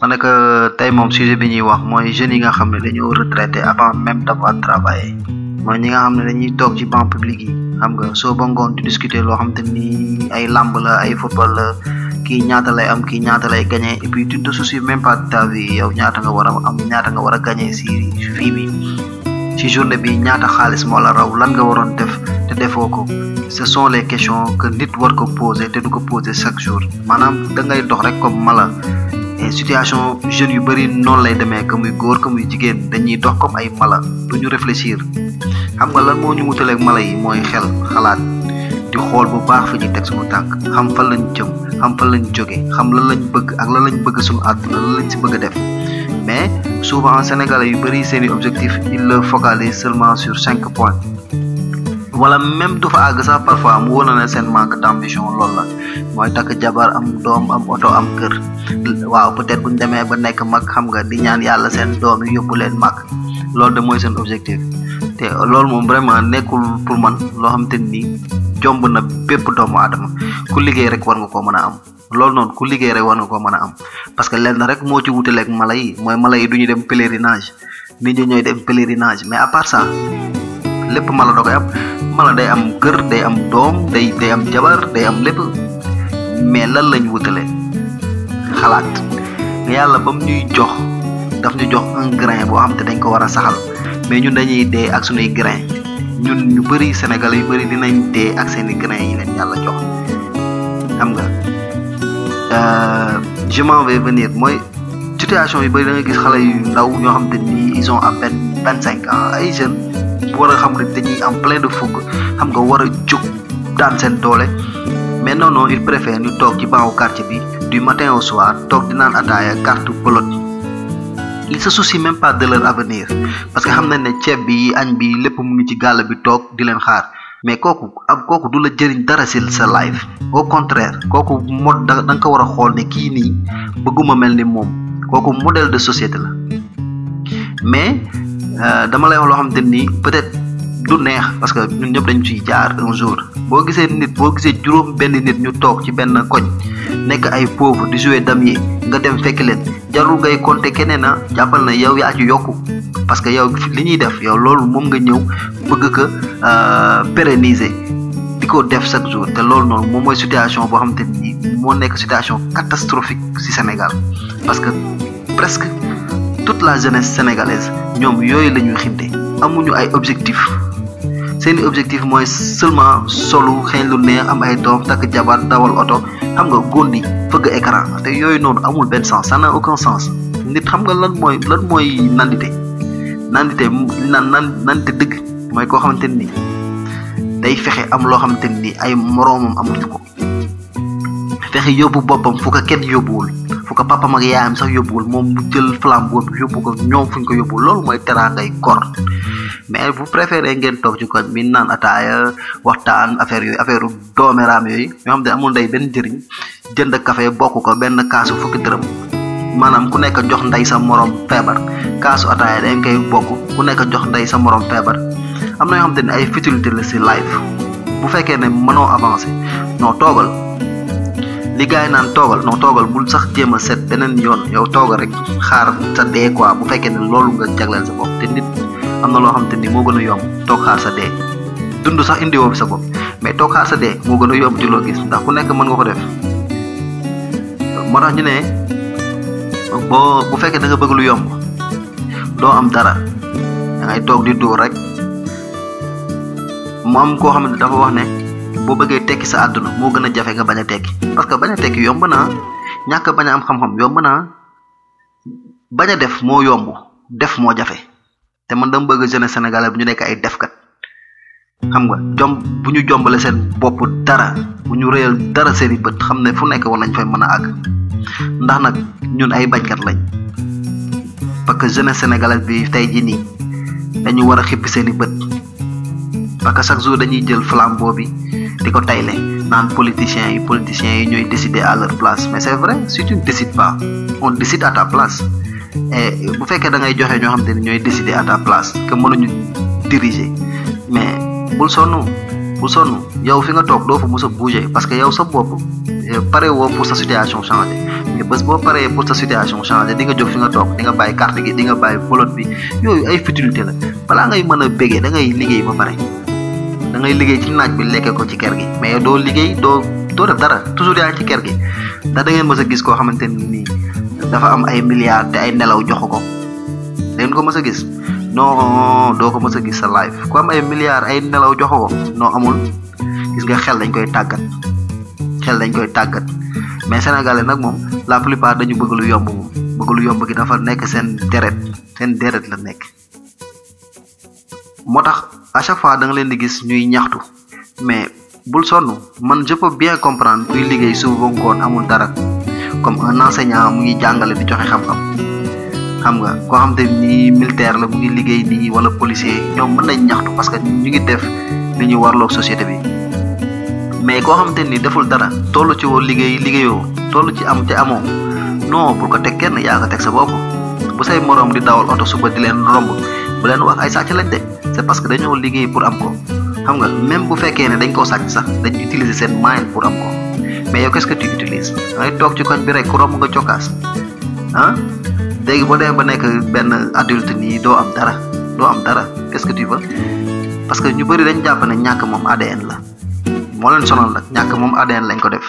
ma ne que tey moom sujet bi ñuy wax mooy jeunes yi nga xam ne dañoo retraité avant même d'avoir travaillé mooy ñi nga xam ne dañuy toog ci banc public yi xam nga soo ba ngoon di discuter loo xam te ni ay lamb la ay football la kii ñaata lay am kii ñaata lay gagné et puis tu ne te soucies même pas de ta vie yow ñaata nga war a am ñaata nga war a gagné si fii bi ci journée bi ñaata xaalis moo la raw lan nga waroon def te defoo ko ce sont les questions que nit war ko poser te du ko poser chaque jour maanaam da ngay dox rek comme mala et situation jeunes yu bëri noonu lay demee que muy góor que muy jigéen dañuy dox comme ay mala duñu réfléchir xam nga lan moo ñu wutaleeg mala yi mooy xel xalaat di xool bu baax fi ñuy teg suñu tànk xam fan lañ jëm xam fan lañ jóge xam lan lañ bëgg ak lan lañ bëgg suñu àdduna lan lañ si bëgg a def mais souvent sénégalais yu bëri seeni objectif ils le focalisent seulement sur 5 points wala même du fa àgg sax parfois mu wóor na seen manque d'ambition loolu la mooy takk jabar am doom am oto am kër waaw peut-être buñ demee ba nekk mag xam nga di ñaan yàlla seen doom yi yóbbu leen mag loolu de mooy seen objectif te loolu moom vraiment nekkul pour man loo xam te ni jomb na bépp doomu aadama ku liggéey rek war nga koo mën a am loolu noonu ku liggéey rek war nga koo mën a am parce que lenn rek moo ci wutaleeg mala yi mooy mala yi duñu dem pèlerinage nit ñi ñooy dem pèlerinage mais à part ça lépp mala da koy am mala day am kër day am doom day am jabar day am lépp mais lan lañ wutale xalaat yàlla ba mu ñuy jox daf ñu jox un grain boo xam te dañ ko war a saxal mais ñun dañuy dee ak suñuy grain ñun ñu bëri sénégalais yu bëri dinañ dee ak seeni grain yi leen yàlla jox xam nga je m'en vais venir mooy situation yu bëri da nga gis xale yu ndaw ñoo xam te ni ils ont à peine 25 ans ay jeunes war a xam ne dañuy am plein de fougue xam nga war a jóg daan seen doole mais non il préfère ñu toog ci banc quartier bi du matin au soir toog di naan ataaya carte pelote ils se soucient même pas de leur avenir parce que xam nañ ne ceeb bi añ bi lépp mu ngi ci gàll bi toog di leen xaar mais kooku du la jëriñ dara si sa life au contraire kooku da nga ko war a xool ne kii nii bëgguma mel ni moom kooku modèle de société la mais dama lay wax loo xam te ni peut-être du neex parce que ñun ñëpp dañ ciy jaar un jour boo gisee juróom benn nit ñu toog ci benn koñ nekk ay pauvre di jouer damier nga dem fekk leen jarul ngay compter keneen na jàppal na yow yaa ci yokku parce que yow li ñuy def yow loolu moom nga ñëw bëgg ko pérenniser di ko def chaque jour te loolu noonu moom mooy situation boo xam te ni moo nekk situation catastrophique ci Sénégal parce que presque toute la jeunesse sénégalaise ñoom yooyu la ñuy xinte amuñu ay objectif seeni objectif mooy seulement solu xeeñ lu neex am ay doom takk jabar dawal oto xam nga góndi fëgg écran te yooyu noonu amul benn sens ça n'a aucun sens nit xam nga lan mooy nandite nandite dëgg mooy koo xamante ni day fexe am loo xamante ni ay moroomam amuñu ko fexe yóbbu boppam fu ko kenn yóbbuwul fu ko papam ak yaayam sax yóbbuwul moom mu jël flamme boobu yóbbu ko ñoom fuñ ko yóbbuwul loolu mooy teraangay gor mais vous préférez ngeen toog ci koñ mi naan ataaya waxtaan affaire doomeraam yooyu ñoo xam ne amul ndey benn njëriñ jënd café bokk ko benn kaasu fukki dërëm maanaam ku nekk jox ndey sa morom feebar kaasu ataaya dañ koy bokk ku nekk jox ndey sa morom feebar am na yoo xam te ne ay futilité la si life bu fekkee ne mënoo avancer non toogal li gars yi naan toogal bul sax jéem a seet beneen yoon yow toogal rek xaar sa dee quoi bu fekkee ne loolu nga jagleel sa bopp te nit am na loo xam te ni moo gën a yomb toog xaar sa dee dund sax indiwoo fi sa bopp mais toog xaar sa dee moo gën a yomb ci loo gis ndax ku nekk mën nga ko def moo tax ñu ne bu fekkee da nga bëgg lu yomb doo am dara da ngay toog di dóor rek mu am koo xamante dafa wax ne boo bëggee tekki sa àdduna moo gën a jafe nga bañ a tekki parce que bañ a tekki yomb na ñàkk bañ a am xam-xam yomb na bañ a def moo yomb def moo jafe te man dama bëgg jeunesse sénégalais bu ñu nekk ay defkat xam nga bu ñu jombale seen bopp dara bu ñu réyal dara seen i bët xam ne fu nekk war nañ fay mën a àgg ndax nag ñun ay bañkat lañ parce que jeunesse sénégalaise bi tey jii nii dañu war a xippi seen i bët parce que chaque jour dañuy jël flambeau bi di ko tayle naan politiciens yi ñooy décider à leur place mais c'est vrai si tu ne décides pas on décide à ta place et bu fekkee da ngay joxe ñoo xam te ne ñooy décider à ta place que mënuñu diriger mais bul sonn yow fi nga toog doo fa mës a bouger parce que yow sa bopp pare woo pour sa situation changer te bés boo paree pour sa situation changer di nga jóg fi nga toog di nga bàyyi carte gi di nga bàyyi bolot bi yooyu ay futilité la balaa ngay mën a bégee da ngay liggéey ba pare da ngay liggéey ci naaj bi lekkee ko ci kër gi mais doo liggéey doo def dara toujours yaa ci kër gi ndax da ngeen mës a gis koo xamante ni dafa am ay milliards te ay nelaw joxu ko da ngeen ko mës a gis non doo ko mës a gis sa life ku am ay milliards ay nelaw joxu ko non amul gis nga xel dañ koy tàggat mais sénégalais nag moom la plupart dañu bëgg lu yomb moom bëgg lu yomb gi dafa nekk seen deret la nekk moo tax à chaque fois da nga leen di gis ñuy ñaxtu mais bul sonn man je peux bien comprendre kuy liggéey suba ngoon amul dara comme un enseignant mu ngi jàngale di joxe xam-xam xam nga koo xam te ni militaire la mu ngi liggéey nii wala policier ñoom mën nañ ñaxtu parce que ñu ngi def li ñu warloog société bi mais koo xam te ni deful dara toll ci woo liggéeyoo toll ci am te amoo non pour ko teg kenn yaa ko teg sa bopp bu say moroom di dawal oto suba di leen romb bu leen wax ay sàcc lañ de c'est parce que dañoo liggéey pour am ko xam nga même bu fekkee ne dañ koo sàcc sax dañ utiliser seen moyen pour am ko mais yow qu'est-ce que tu utilises dangay toog ci koñ bi rek ku romb nga cokkaas léegi boo demee ba nekk benn adulte nii doo am dara qu'est-ce que tu veux parce que ñu bëri dañ jàpp ne ñàkk moom ADN la moo leen sonal nag ñàkk moom ADN lañ ko def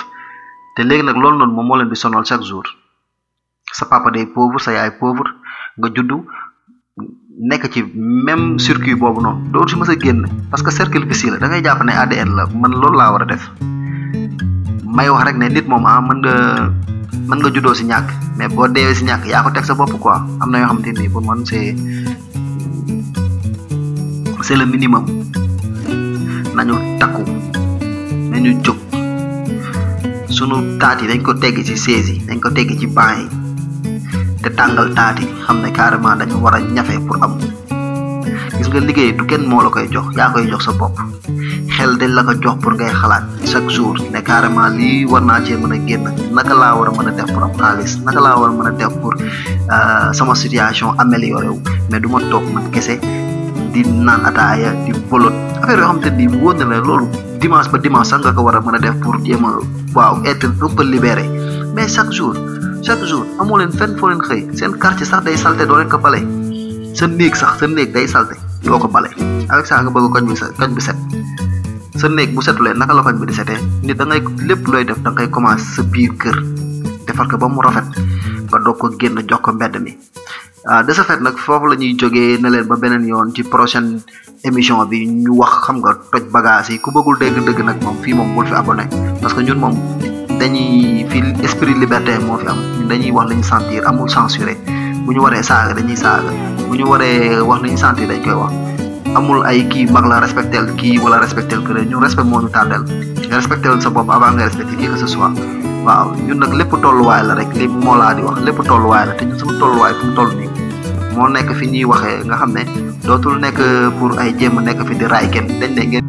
te léegi nag loolu noonu moom moo leen di sonal chaque jour sa papa day pauvre sa yaay pauvre nga juddu nekk ci même circuit boobu noonu doo ci mës a génn parce que cercle vicieux la da ngay jàpp ne ADN la man loolu laa war a def may wax rek ne nit moom mën nga juddoo si ñàkk mais boo deewee si ñàkk yaa ko teg sa bopp quoi am na yoo xamante ni pour man c'est le minimum nañu takku nañu jóg sunu taat yi dañ ko tegg ci chaise yi dañ ko tegg ci banc yi te tàngal taat yi xam ne carrément dañu war a ñafe pour am gis nga liggéey du kenn moo la koy jox yaa koy jox sa bopp xel dañ la ko jox pour ngay xalaat chaque jour ne carrément lii war naa cee mën a génn naka laa war a mën a def pour am xaalis naka laa war a mën a def pour sama situation amélioré wu mais du ma toog man kese di naan ataaya di bolot affaire yoo xam te ni wóor na la loolu dimanche ba dimanche sax nga ko war a mën a def pour jéem a waaw être un peu libéré mais chaque jour amoo leen fenn foo leen xëy seen quartier sax day salté doo leen ko bale sa néeg day salté doo ko bale avec ça nga bëgg koñ bi set sa néeg bu setulee naka la koñ bi di setee nit da ngay lépp looy def da ngay commencer sa biir kër defar ko ba mu rafet nga doog ko génn jox ko mbedd mi de ce fait nag foofu la ñuy jógee ne leen ba beneen yoon ci prochaine émission bi ñu wax xam nga toj bagage yi ku bëggul dégg nag moom fii moom bul fi abonné parce que ñun moom dañuy fii esprit liberté moo fi am ñun dañuy wax li ñu sentir amul censuré bu ñu waree saaga dañuy saaga bu ñu waree wax li ñu sentir dañ koy wax amul ay kii mag la respectel kii wala respectel que ñun respect moo ñu tàddeel nga respectel sa bopp avant nga respecté qui que ce soit waaw ñun nag lépp tolluwaay la rek li moo laa di wax lépp tolluwaay la te ñun sama tolluwaay fu mu toll nii moo nekk fi ñuy waxee nga xam ne dootul nekk pour ay jéem a nekk fi di raay kenn dañ ne ngeen